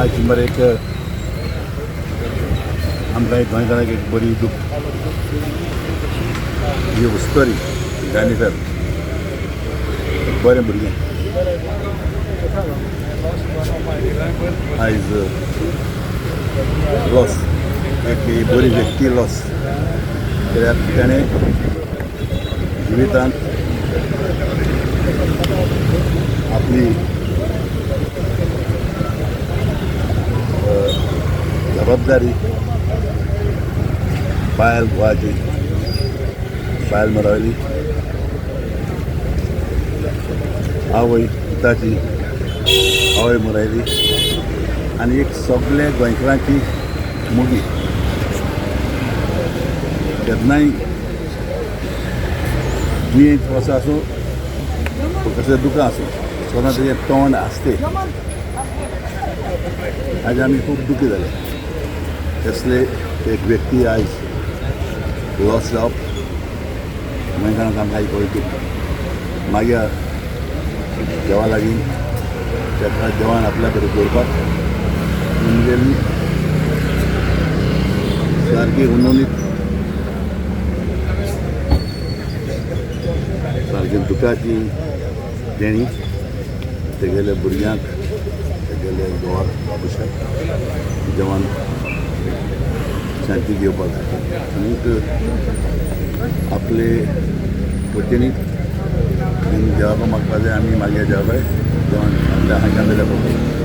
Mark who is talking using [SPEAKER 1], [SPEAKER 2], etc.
[SPEAKER 1] आयज मरे एक आमकां एक गोंयकारांक एक बरी दुख्ख ही उस्तरी जेनिफर बरें भुरगें आयज लॉस, एक बरी व्यक्ती लॉस, कित्याक ताणें जिवितांत आपली जबाबदारी बायल घोवाची, बायल मरावली, आवय पुताची आवय मरायली आनी एक सगळे गोंयकारांची मोगी. केन्नाय दुयेंत कसो आसूं, कसलें दुकां आसूं, सदां तेजें तोंड आसते. आयज आमी खूब दुखी जाले. तसले एक व्यक्ती आयज लॉस जावप गोंयकारांक आमकां एक व्हडलें दुख्ख. मागीर देवा लागीं ताका देवान आपल्या कडेन दवरपाक म्हणजे सारकी उनोनीत सारकी दुखाची देणी तेगेल्या भुरग्यांक, तेगेल्या घोवाक, बाबुशाक देवान शांती घेवपाक जाय. आनीक आपले वतीन देवाक मागपा जाय. आमी मागीर देवा कडेन देवान आपल्या हांगा जाल्यार पळोवपाक.